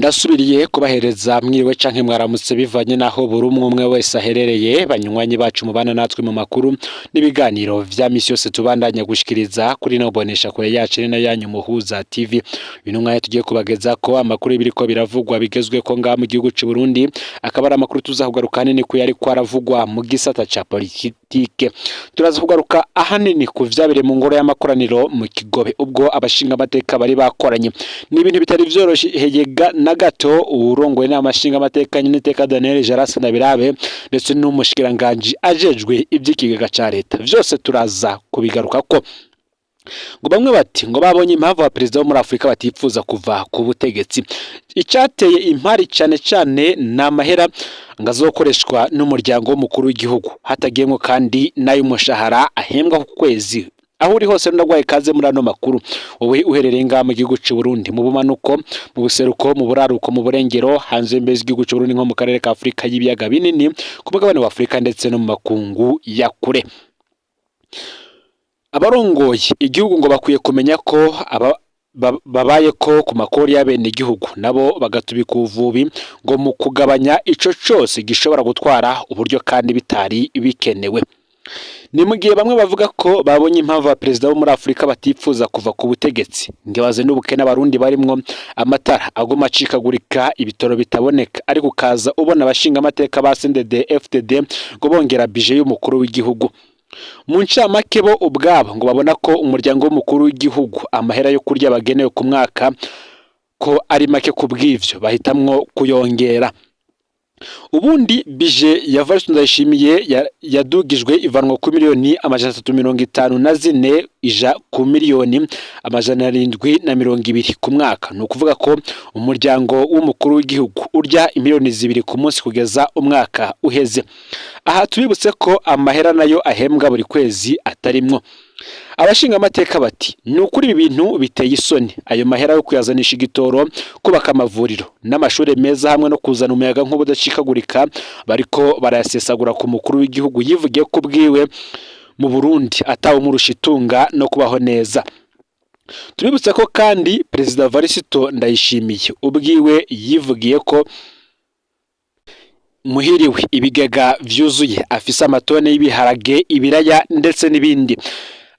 Ndasubiriye kubahereza mwiriwe canke mwaramutse bivanye naho buri umwe umwe wese aherereye, banywanyi bacu mubana natwe mu makuru n'ibiganiro vya misi yose tubandanya gushikiriza kuri no bonesha kure yacu ni nayo yanyu Muhuza TV. Uyu mwanya tugiye kubageza ko amakuru y'ibiriko biravugwa bigezweko ngaha mu gihugu c'u Burundi, akaba ari amakuru tuza kugaruka ahanini ku yariko aravugwa mu gisata ca politike. Turaza kugaruka ahanini ku vyabereye mu ngoro y'amakoraniro mu Kigobe ubwo abashingamateka bari bakoranye. Ni ibintu bitari vyoroheye na gato. Uwurongoye inama nshingamateka nyeniteka Daniel Jaras Ndabirabe ndetse n'umushikiranganji ajejwe ivy'ikigega ca leta, vyose turaza kubigarukako. Ngo bamwe bati ngo babonye impamvu abaperezida bo muri Afurika batipfuza kuva ku butegetsi. Icateye impari cane cane ni amahera ngo azokoreshwa n'umuryango w'umukuru w'igihugu, hatagiyemwo kandi n'ay'umushahara ahembwa ku kwezi. Aho uri hose ndagwaye kaze muri ano makuru, wowe uherereye ngaha mu gihugu c'u Burundi, mu bumanuko, mu buseruko, mu buraruko, mu burengero, hanze y'imbibe z'igihugu c'u Burundi nko mu karere ka Afurika y'ibiyaga binini, ku mugabane wa Afurika ndetse no mu makungu ya kure. Abarongoye igihugu ngo bakwiye kumenya ko aba babaye ko ku makori y'abenegihugu, nabo bagatubika ubuvubi ngo mu kugabanya ico cose gishobora gutwara uburyo kandi bitari bikenewe. Ni mu gihe bamwe bavuga ko babonye impamvu abaperezida bo muri Afurika batipfuza kuva ku butegetsi. Ngebaze n'ubukene abarundi barimwo, amatara aguma acikagurika, ibitoro bitaboneka, ariko ukaza ubona abashingamateka ba CNDD FDD ngo bongera budget y'umukuru w'igihugu. Mu ncamake, bo ubwabo ngo babona ko umuryango w'umukuru w'igihugu amahera yo kurya bagenewe ku mwaka ko ari make, ku bw'ivyo bahitamwo kuyongera. Ubundi budget ya Evariste Ndayishimiye yadugijwe ivanwa ku miliyoni 354 ija ku miliyoni 720 ku mwaka. Ni ukuvuga ko umuryango w'umukuru w'igihugu urya imiliyoni 2 ku munsi kugeza umwaka uheze. Aha tubibutse ko amahera nayo ahembwa buri kwezi atarimwo. Abashingamateka bati ni ukuri ibi bintu biteye isoni. Ayo mahera yo kuyazanisha igitoro, kubaka amavuriro n'amashuri meza hamwe no kuzana umuyaga nkuba udacikagurika, bariko barayasesagura ku mukuru w'igihugu yivugiye ko ubwiwe mu Burundi atawumurusha itunga no kubaho neza. Tubibutse ko kandi Perezida Varisito Ndayishimiye ubwiwe yivugiye ko muhiriwe ibigega vyuzuye, afise amatone y'ibiharage, ibiraya ndetse n'ibindi.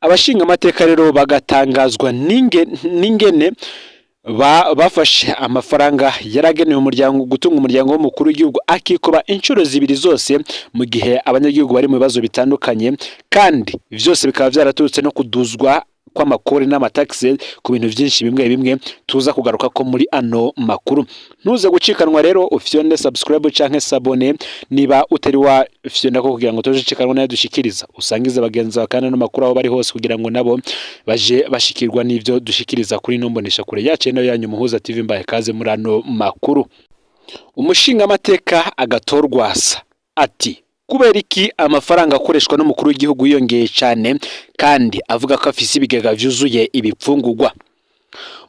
Abashingamateka rero bagatangazwa n'ingene bafashe amafaranga yaragenewe umuryango gutunga umuryango w'umukuru w'igihugu akikuba inshuro 2 zose, mu gihe abanyagihugu bari mu bibazo bitandukanye, kandi vyose bikaba vyaraturutse no kuduzwa kw'amakori n'amatagisi ku bintu vyinshi bimwe bimwe tuza kugaruka ko muri ano makuru. Ntuze gucikanwa rero, ufyonde subscribe canke s'abonner niba utari wafyonda ko, kugira ngo tuje cikanwa nayo dushikiriza. Usangize bagenzi bawe kandi ano makuru aho bari hose, kugira ngo nabo baje bashikirwa n'ivyo dushikiriza kuri ino mbonesha kure yacu nayo yanyu Muhuza TV. Mbaye kaze muri ano makuru. Umushingamateka Agathon Rwasa ati kubera iki amafaranga akoreshwa n'umukuru w'igihugu yiyongeye cyane kandi avuga ko afise ibigega vyuzuye ibipfungurwa?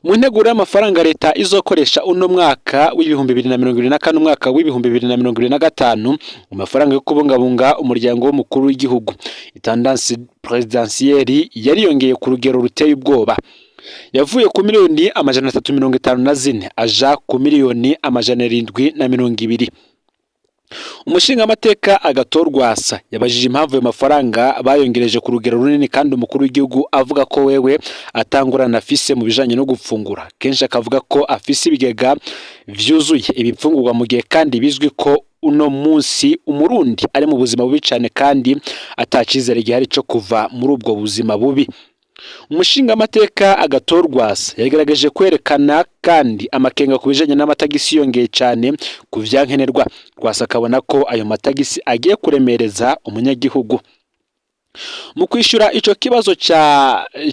Mu nteguro y'amafaranga leta izokoresha uno mwaka w'2024, umwaka w'2025, mu mafaranga yo kubungabunga umuryango w'umukuru w'igihugu, intendance présidentielle, yariyongeye ku rugero ruteye ubwoba. Yavuye ku miliyoni 354 aja ku miliyoni 720. Umushingamateka Agathon Rwasa yabajije impamvu ayo mafaranga bayongereje ku rugero runini kandi umukuru w'igihugu avuga ko wewe atangurana afise mu bijanye no gufungura, kenshi akavuga ko afise ibigega vyuzuye ibifungurwa, mu gihe kandi bizwi ko uno munsi umurundi ari mu buzima bubi cane kandi atacizere gihari co kuva muri ubwo buzima bubi. Umushingamateka Agathon Rwasa yagerageje kwerekana kandi amakenga ku bijanye n'amatagisi yongeye cyane ku vyankenerwa. Rwasa akabona ko ayo matagisi agiye kuremereza umunyagihugu. Mu kwishyura ico kibazo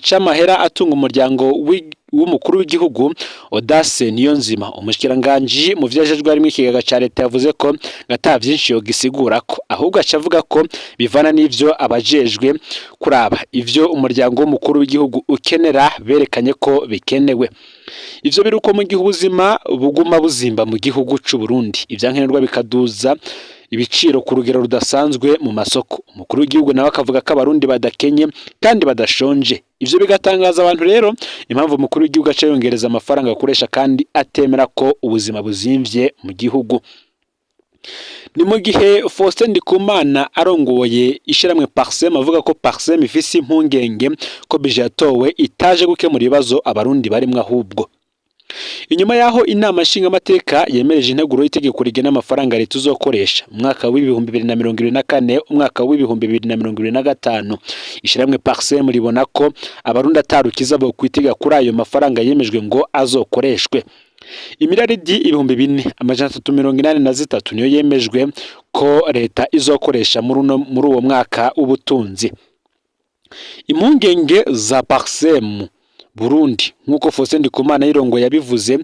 c'amahera atunga umuryango w'umukuru w'igihugu, Audace Niyonzima, umushikiranganji mu vyajejwe harimwo ikigega ca leta, yavuze ko ata vyinshi yogisigura ko, ahubwo aca avuga ko bivana n'ivyo abajejwe kuraba ivyo umuryango w'umukuru w'igihugu ukenera berekanye ko bikenewe. Ivyo biruko mu gihe ubuzima buguma buzimba mu gihugu c'u Burundi, ivyankenerwa bikaduza ibiciro ku rugero rudasanzwe mu masoko. Umukuru w'igihugu nawe akavuga ko abarundi badakenye kandi badashonje. Ivyo bigatangaza abantu rero impamvu umukuru w'igihugu aca yongereza amafaranga akoresha kandi atemera ko ubuzima buzimvye mu gihugu. Ni mu gihe Faustin Ndikumana arongoye ishiramwe Parsem avuga ko Parsem ifise impungenge ko bije yatowe itaje gukemura ibibazo abarundi barimwo ahubwo. Inyuma yaho inama nshingamateka yemereje integuro y'itegeko rigena amafaranga leta izokoresha mu mwaka w'2024 umwaka w'2025, ishiramwe Parsem ribona ko abarundi atarukiza bo kwitega kuri ayo mafaranga yemejwe ngo azokoreshwe. Imiraridi 4383 niyo yemejwe ko leta izokoresha muri uwo mwaka w'ubutunzi. Impungenge za Parsem Burundi, nk'uko Faustin Ndikumana yirongo yabivuze,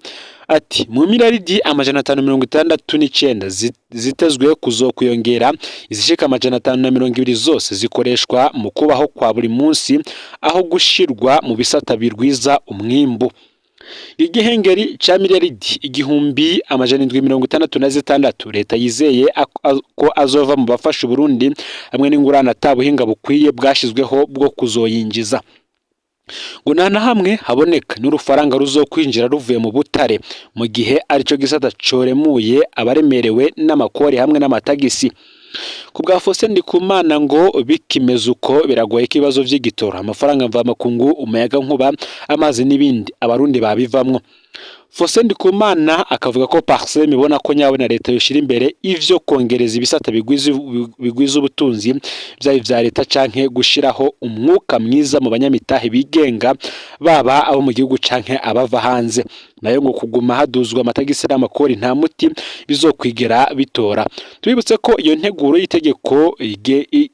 ati mu miraridi 569 zitezwe kuzokwiyongera, izishika 520 zose zikoreshwa mu kubaho kwa buri munsi aho gushirwa mu bisata birwiza umwimbu. Igihengeri ca miliyaridi 1766 leta yizeye ko azova mu bafasha Uburundi hamwe n'ingurane ata buhinga bukwiye bwashizweho bwo kuzoyinjiza. Ngo nta na hamwe haboneka n'urufaranga ruzokwinjira ruvuye mu butare, mu gihe arico gisata coremuye abaremerewe n'amakori hamwe n'amatagisi. Ku bwa Faustin Ndikumana ngo bikimeze uko biragoye ko ibibazo vy'igitoro, amafaranga mvamakungu, umuyagankuba, amazi n'ibindi abarundi babivamwo. Faustin Ndikumana akavuga ko Parsem ibona ko nyabona leta yoshira imbere ivyo kongereza ibisata bigwiza ubutunzi vyaba ivya leta canke gushiraho umwuka mwiza mu banyamitahe bigenga, baba abo mu gihugu canke abava hanze. Nayo ngo kuguma haduzwa amatagisi n'amakori nta muti bizokwigera bitora. Tubibutse ko iyo nteguro y'itegeko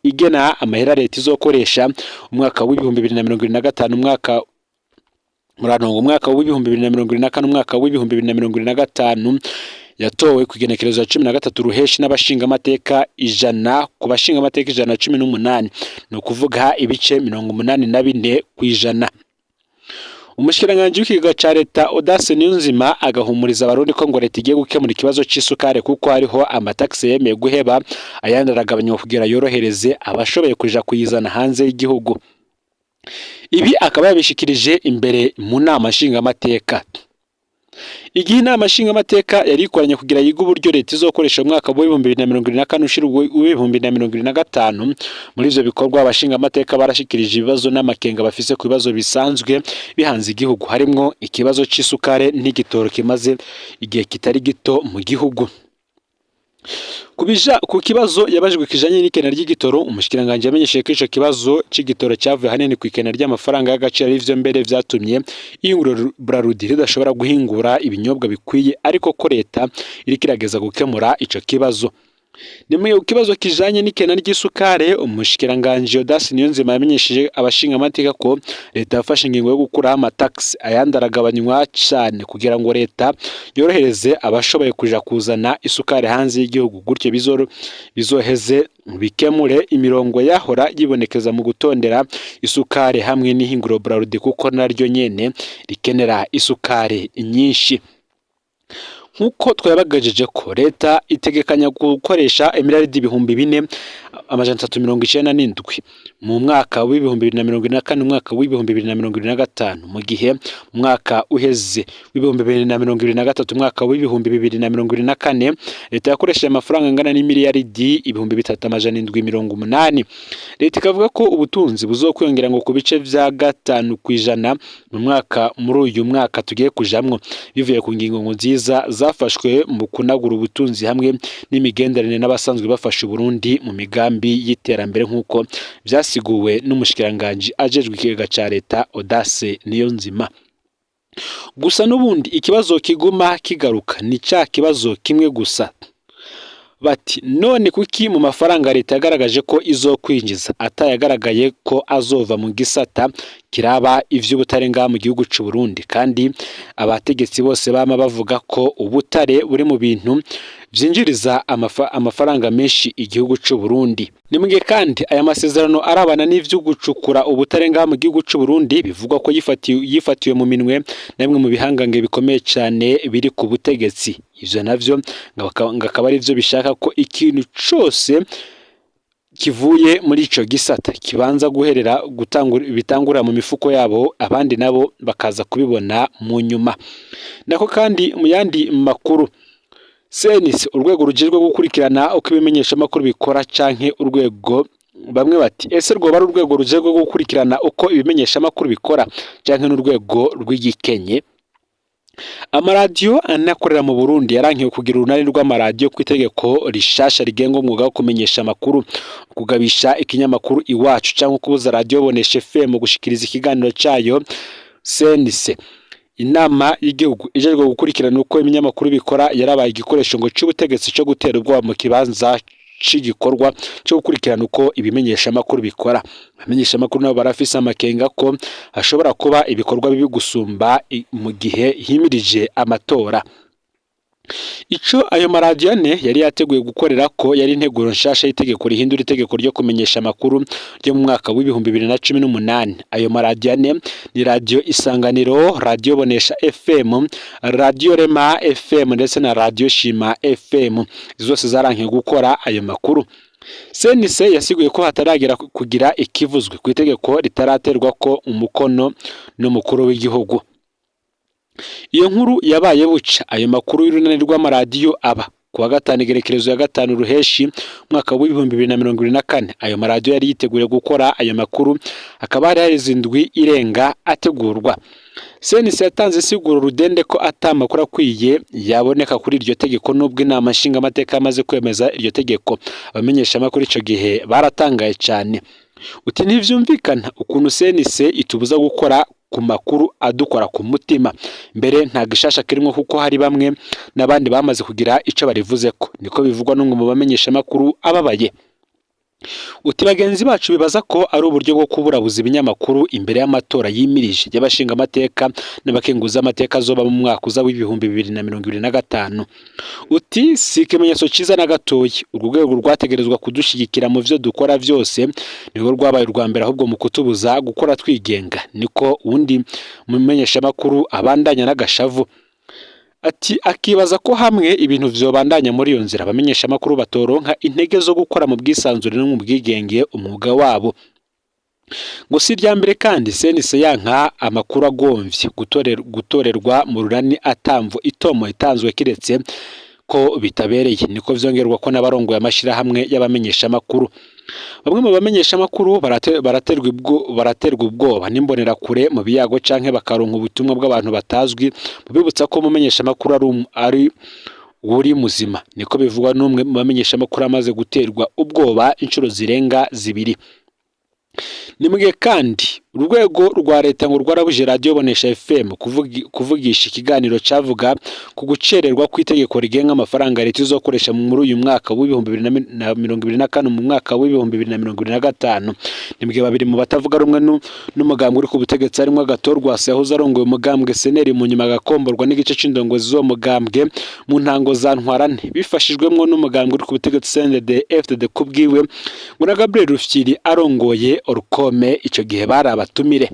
igena amahera leta izokoresha umwaka w'2025 umwaka murantongo umwaka w'2024 umwaka w'2025 yatowe ku igenekerezo ya 13 Ruheshi n'abashingamateka 100 ku bashingamateka 118, ni ukuvuga ibice 84%. Umushikiranganji w'ikigega ca leta Audace Niyonzima agahumuriza abarundi ko ngo leta igiye gukemura ikibazo c'isukari, kuko hariho amatakisi yemeye guheba ayandi aragabanywa kugira yorohereze abashoboye kuja kuyizana hanze y'igihugu. Ibi akaba yabishikirije imbere mu nama nshingamateka. Igihe inama nshingamateka yari ikoranye kugira yige uburyo leta izokoresha umwaka w'2024 ushira w'2025, muri ivyo bikorwa abashingamateka barashikirije ibibazo n'amakenga bafise ku bibazo bisanzwe bihanze igihugu, harimwo ikibazo c'isukare n'igitoro kimaze igihe kitari gito mu gihugu. Kubija ku kibazo yabajijwe kijanye n'ikena ry'igitoro, umushikiranganji yamenyesheje ko ico kibazo c'igitoro cyavuye ahanini ku ikena ry'amafaranga y'agaciro, arivyo mbere vyatumye ihinguriro Brarudi ridashobora guhingura ibinyobwa bikwiye, ariko ko leta iriko irageza gukemura ico kibazo. Ni mu kibazo kijanye n'ikena ry'isukare, umushikiranganji Audace Niyonzima yamenyesheje abashingamateka ko leta yafashe ingingo yo gukuraho amataxi, ayandi aragabanywa cane kugira ngo leta yorohereze abashoboye kuja kuzana isukari hanze y'igihugu, gutyo bizoheze bikemure imirongo yahora yibonekeza mu gutondera isukari hamwe n'ihinguriro Brarudi, kuko naryo nyene rikenera isukari nyinshi. Nk'uko twabagajeje ko leta itegekanya gukoresha imiraridi 4397 mu mwaka w'2024 umwaka w'2025, mu gihe mu mwaka uheze w'2023 umwaka w'2024 leta yakoresheje amafaranga angana n'imiliyaridi 3780. Leta ikavuga ko ubutunzi buzokwiyongera ngo ku bice vya 5% mu mwaka muri uyu mwaka tugiye kujamwo, bivuye ku ngingo ngo nziza zafashwe mu kunagura ubutunzi hamwe n'imigenderanire n'abasanzwe bafasha Uburundi mu migambi y'iterambere, nk'uko vyasiguwe n'umushikiranganji ajejwe ikigega ca leta Audace Niyonzima. Gusa n'ubundi ikibazo kiguma kigaruka ni ca kibazo kimwe gusa, bati none kuki mu mafaranga leta yagaragaje ko izokwinjiza atayagaragaye ko azova mu gisata kiraba ivy'ubutare ngaha mu gihugu c'u Burundi, kandi abategetsi bose bama bavuga ko ubutare buri mu bintu vyinjiriza amafaranga menshi igihugu c'u Burundi. Ni mugihe kandi aya masezerano arabana n'ivyo gucukura ubutare ngaha mu gihugu c'u Burundi, bivugwa ko yifatiwe mu minwe na bimwe mu bihangange bikomeye cane biri ku butegetsi. Ivyo navyo ngo akaba ari vyo bishaka ko ikintu cose kivuye muri ico gisata kibanza guherera bitangura mu mifuko yabo, abandi nabo bakaza kubibona mu nyuma. Nako kandi mu yandi makuru, CNC, urwego rujejwe gukurikirana uko ibimenyeshamakuru bikora, canke urwego bamwe bati ese rwoba ari urwego rujejwe gukurikirana uko ibimenyeshamakuru bikora canke n'urwego rw'igikenye? Amaradiyo anakorera mu Burundi yarankiwe kugira urunani rw'amaradiyo ku itegeko rishasha rigenga umwuga wo kumenyesha amakuru. Kugabisha ikinyamakuru Iwacu cyangwa kubuza radiyo Bonesha FM gushikiriza ikiganiro cayo, CNC, inama y'igihugu ijejwe gukurikirana uko ibinyamakuru bikora, yarabaye igikoresho ngo c'ubutegetsi co gutera ubwoba mu kibanza c'igikorwa cyo gukurikirana uko ibimenyeshamakuru bikora. Abamenyeshamakuru nabo barafise amakenga ko hashobora kuba ibikorwa bibi gusumba mu gihe himirije amatora. Ico ayo maradiyo ane yari yateguye gukorera ko yari integuro nshasha y'itegeko rihindura itegeko ryo kumenyesha amakuru ryo mu mwaka w'2018. Ayo maradiyo ane ni Radiyo Isanganiro, Radiyo Bonesha FM, Radiyo Rema FM ndetse na Radiyo Shima FM. Zose zarankiye gukora ayo makuru. CNC yasiguye ko hataragera kugira ikivuzwe ku itegeko ritaraterwa ko umukono n'umukuru w'igihugu. Iyo nkuru yabaye buca ayo makuru y'urunani rw'amaradiyo aba kuwa gatanu, igerekerezo ya 5 Ruheshi umwaka w'2024. Ayo maradiyo yari yiteguye gukora ayo makuru, hakaba hari haheze indwi irenga ategurwa. CNC yatanze insiguro rudende ko ata makuru akwiye yaboneka kuri iryo tegeko, nubwo inama nshingamateka yamaze kwemeza iryo tegeko. Abamenyeshamakuru ico gihe baratangaye cyane. Uti ntivyumvikana ukuntu CNC itubuza gukora ku makuru adukora ku mutima. Mbere nta gishasha kirimwo, kuko hari bamwe n'abandi bamaze kugira ico barivuzeko, niko bivugwa n'umwe mu bamenyeshamakuru ababaye. Uti bagenzi bacu bibaza ko ari uburyo bwo kuburabuza ibinyamakuru imbere y'amatora yimirije y'abashingamateka n'abakenguza amateka azoba mu mwaka uza w'2025. Uti si ikimenyetso ciza na gatoyi. Urwo rwego rwategerezwa kudushigikira mu vyo dukora vyose, nirwo rwabaye urwa mbere ahubwo mu kutubuza gukora twigenga, niko uwundi mumenyeshamakuru abandanya n'agashavu. Ati akibaza ko hamwe ibintu vyobandanya muri iyo nzira, abamenyeshamakuru batoronka intege zo gukora mu bwisanzure no mu bwigenge umwuga wabo. Ngo si irya mbere kandi CNC yanka amakuru agomvye gutorerwa mu runani atamvo itomo itanzwe, kiretse ko bitabereye, niko vyongerwa ko n'abarongoye amashirahamwe y'abamenyeshamakuru. Bamwe mu bamenyeshamakuru baraterwa ubwoba n'imbonerakure mu biyago, canke bakaronka ubutumwa bw'abantu batazwi bubibutsa ko umumenyeshamakuru ari uri muzima, niko bivugwa n'umwe mu bamenyeshamakuru amaze guterwa ubwoba inshuro zirenga zibiri. Ni mugihe kandi urwego rwa leta ngo rwarabuje Radiyo Bonesha FM kuvugisha ikiganiro cavuga ku gucererwa kw'itegeko rigenga amafaranga leta izokoresha muri uyu mwaka w'2024 mu mwaka w'2025. Ni mugihe babiri mu batavuga rumwe n'umugambwe uri ku butegetsi, harimwo Agathon Rwasa yahoze arongoye umugambwe CNL, mu nyuma agakomborwa n'igice c'indongozi z'uwo mugambwe mu ntango za Ntwarante, bifashijwemwo n'umugambwe uri ku butegetsi CNDD FDD kubwiwe, ngo na Gabriel Rufyiri arongoye Orukome, ico gihe bari abatumire.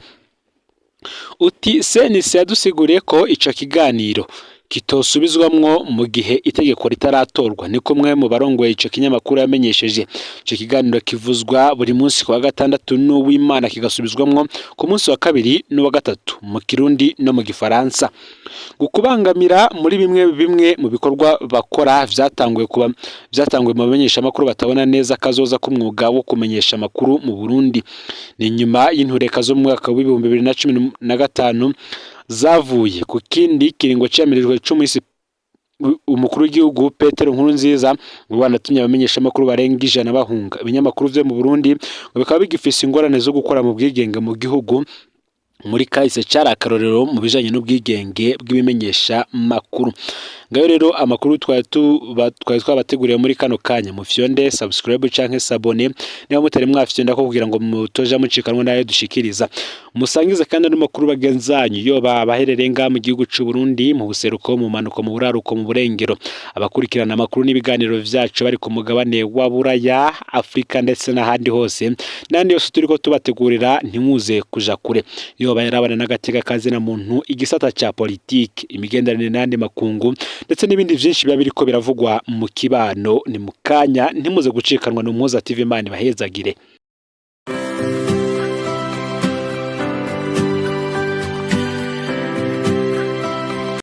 Uti CNC yadusiguriye ko ico kiganiro kitosubizwamwo mu gihe itegeko ritaratorwa, niko umwe mu barongoye ico kinyamakuru yamenyesheje. Ico kiganiro kivuzwa buri munsi ku wa gatandatu n'uw'Imana, kigasubizwamwo ku munsi wa kabiri n'uwa gatatu mu Kirundi no mu Gifaransa. Gukubangamira muri bimwe bimwe mu bikorwa bakora vyatanguye kuba vyatanguye mu bamenyeshamakuru batabona neza kazoza k'umwuga wo kumenyesha amakuru mu Burundi. Ni nyuma y'intureka zo mu mwaka w'2015 zavuye ku kindi kiringo ciyamirijwe c'umwisi umukuru w'igihugu Petero Nkurunziza, ngo banatumye abamenyeshamakuru barenga 100 bahunga. Ibinyamakuru vyo mu Burundi ngo bikaba bigifise ingorane zo gukora mu bwigenge mu gihugu. Muri kahise cari akarorero mu bijanye n'ubwigenge bw'ibimenyesha makuru. Ngayo rero amakuru twari twabateguriye muri kano kanya. Mufyonde subscribe canke s'abonner niba mutari mwafyonda ko, kugira ngo mutoja mucikanwa nayo dushikiriza. Musangize kandi n'amakuru bagenzanyu, yoba abaherereye ngaha mu gihugu c'u Burundi, mu buseruko, mu manuko, mu buraruko, mu burengero, abakurikirana amakuru n'ibiganiro vyacu bari ku mugabane wa Buraya, Afrika ndetse n'ahandi hose, n'ahandi yose turiko tubategurira. Ntimuze kuja kure, yoba yarabana n'agateka kazina muntu, igisata ca politike, imigenderanire n'ayandi makungu, ndetse n'ibindi vyinshi biba biriko biravugwa mu kibano. Ni mu kanya, ntimuze gucikanwa n'Umuhoza TV. Imana ibahezagire.